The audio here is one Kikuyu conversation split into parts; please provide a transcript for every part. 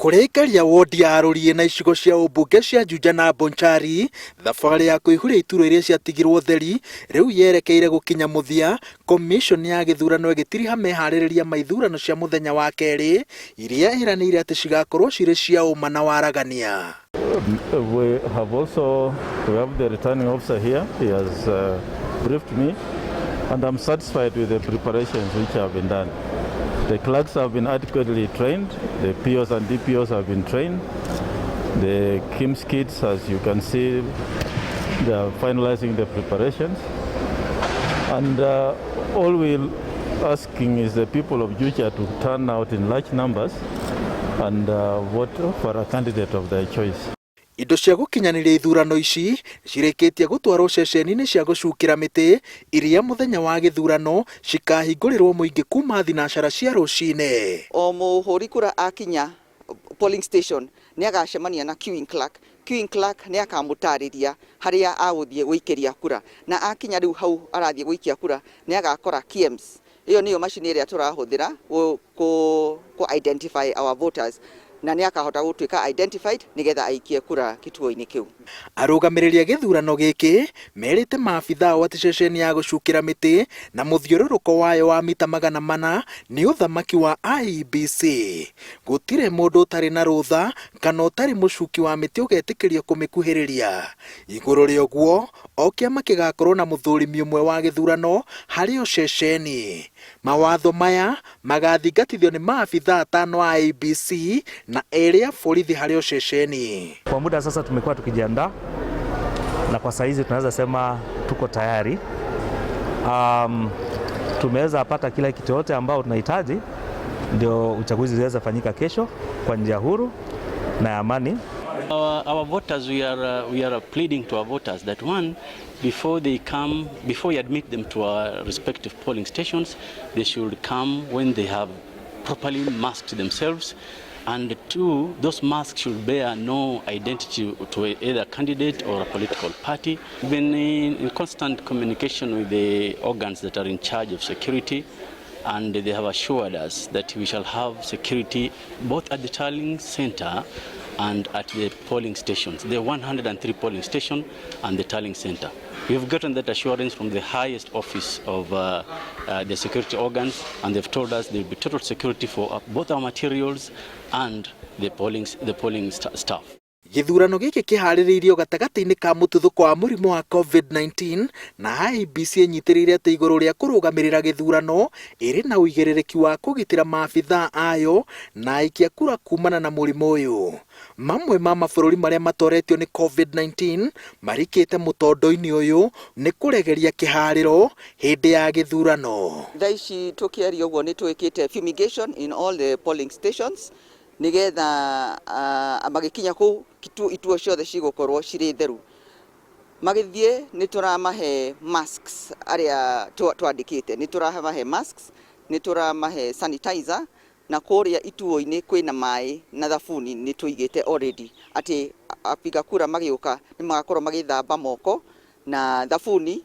Kũrĩkĩria wodi ya Rũriĩ na icigo cia ũmbunge cia Juja na Bonchari, thabarĩ ya kũihũria iturwa iria ciatigirwo theri rĩu yerekeire gũkinya mũthia, komishoni ya gĩthurano ĩgĩtiriha meharĩrĩria ma ithurano cia mũthenya wa kerĩ iria ĩranĩire atĩ cigakorwo cirĩ cia ũma na waragania. We have also we have the returning officer here. He has briefed me, and I'm satisfied with the preparations which have been done. The clerks have been adequately trained. The POs and DPOs have been trained. The KIMS kids, as you can see, they are finalizing the preparations. And all we're asking is the people of Juja to turn out in large numbers and vote for a candidate of their choice. Indo cia gũkinyanĩria ithurano ici cirĩkĩtie gũtwarwo ceceni-inĩ cia gũcukĩra mĩtĩ iria mũthenya wa gĩthurano cikahingũrĩrwo mũingĩ kuma thinacara cia rũcinĩ. O mũhũri kura akinya polling station nĩ agacemania na queuing clerk. Queuing clerk nĩ akamũtarĩria harĩa agũthiĩ gũikĩria kura, na akinya rĩu hau arathiĩ gũikia kura nĩ agakora KIEMS. Ĩyo nĩyo macini ĩrĩa tũrahũthĩra kũ identify our voters, na nĩ akahota gũtuĩka identified nĩgetha aikie kura kituo-inĩ kĩu. Arũgamĩrĩri a gĩthurano gĩkĩ merĩte maabitha ao atĩ ceceni ya gũcukĩra mĩtĩ na mũthiũrũrũko wayo wa mita 400 nĩ ũthamaki wa IEBC. Gũtirĩ mũndũ ũtarĩ na rũtha kana ũtarĩ mũcuki wa mĩtĩ ũgetĩkĩrio kũmĩkuhĩrĩria. Igũrũ rĩa ũguo, o kĩama gĩgakorwo na mũthũrimi ũmwe wa gĩthurano harĩ o ceceni. Mawatho maya magathingatithio nĩ maabitha atano a IEBC na erĩ a borithi harĩ o ceceni. Kwa muda sasa tumekuwa tukijiandaa na kwa saizi tunaweza sema tuko tayari. Tumeweza pata kila kitu yote ambao tunahitaji ndio uchaguzi uweze fanyika kesho kwa njia huru na ya amani. Our voters, we are pleading to our voters that one, before they come, before we admit them to our respective polling stations, they should come when they have properly masked themselves. And two, those masks should bear no identity to either candidate or a political party. We've been in constant communication with the organs that are in charge of security, and they have assured us that we shall have security both at the tallying center and at the polling stations, the 103 polling station and the tallying center. We've gotten that assurance from the highest office of the security organs, and they've told us there will be total security for both our materials and the polling staff. Gĩthurano gĩkĩ kĩharĩrĩirio gatagatĩ-inĩ ka mũtuthũko wa mũrimũ wa COVID-19 na IEBC ĩnyitĩrĩire atĩ igũrũ rĩa kũrũgamĩrĩra gĩthurano ĩrĩ na ũigĩrĩrĩki wa kũgitĩra maabitha ayo na aikia kura kumana na mũrimũ ũyũ. Mamwe ma mabũrũri marĩa matoretio nĩ COVID-19 marikĩte mũtondo-inĩ ũyũ nĩ kũregeria kĩharĩro hĩndĩ ya gĩthurano. Thaa ici tũkĩaria ũguo nĩ twĩkĩte fumigation in all the polling stations nĩgetha magĩkinya kũu ituo ciothe cigũkorwo cirĩ theru. Magĩthiĩ nĩ tũramahe masks arĩa twandĩkĩte, nĩ tũramahe masks, nĩ tũramahe sanitizer, na kũrĩa ituo-inĩ kwĩna maĩ na thabuni nĩ tũigĩte already atĩ apiga kura magĩũka nĩ magakorwo magĩthamba moko na thabuni,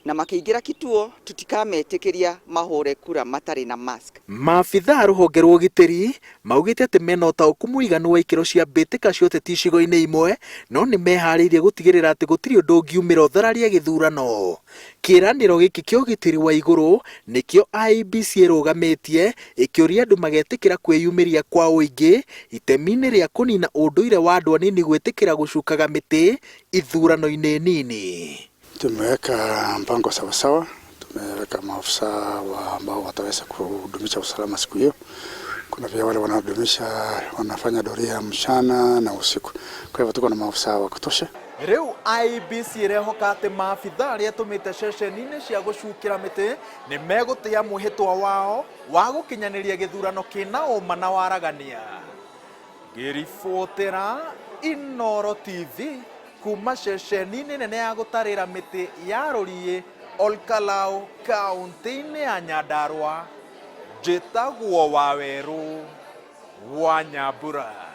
na makĩingĩra kituo tũtikametĩkĩria mahũre kura matarĩ na mask. Maabitha a rũhonge rwa ũgitĩri maugĩte atĩ mena ũtaũku mũiganu wa ikĩro cia mbĩtĩka cia ũteti icigo-inĩ imwe, no nĩ meharĩirie gũtigĩrĩra atĩ gũtirĩ ũndũ ũngiumĩra ũthararie gĩthurano. Kĩĩranĩro gĩkĩ kĩa ũgitĩri wa igũrũ nĩkĩo IEBC ĩrũgamĩtie ĩkĩũria andũ magetĩkĩra kwĩyumĩria kwa ũingĩ itemi-inĩ rĩa kũnina ũndũire wa andũ anini gwĩtĩkĩra gũcukaga mĩtĩ ithurano-inĩ nini. Tumeweka mpango sawasawa, tumeweka maafisa wa ambao wataweza kudumisha usalama siku hiyo. Kuna pia wale wanadumisha, wanafanya doria mchana na usiku. Kwa hivyo tuko na maafisa wa kutosha. Rĩu IEBC ĩrehoka atĩ maabitha arĩa ĩtũmĩte ceceni-inĩ cia gũcukĩra mĩtĩ nĩ megũtĩa mwĩhĩtwa wao wa gũkinyanĩria gĩthurano kĩna ũma na waragania. Ngĩribotera Inooro TV kuma ceceni-inĩ nene ya gũtarĩra mĩtĩ ya Rũriĩ, Olkalau, kaũntĩ-inĩ ya Nyandarua, njĩtagwo Wawerũ wa Nyambura.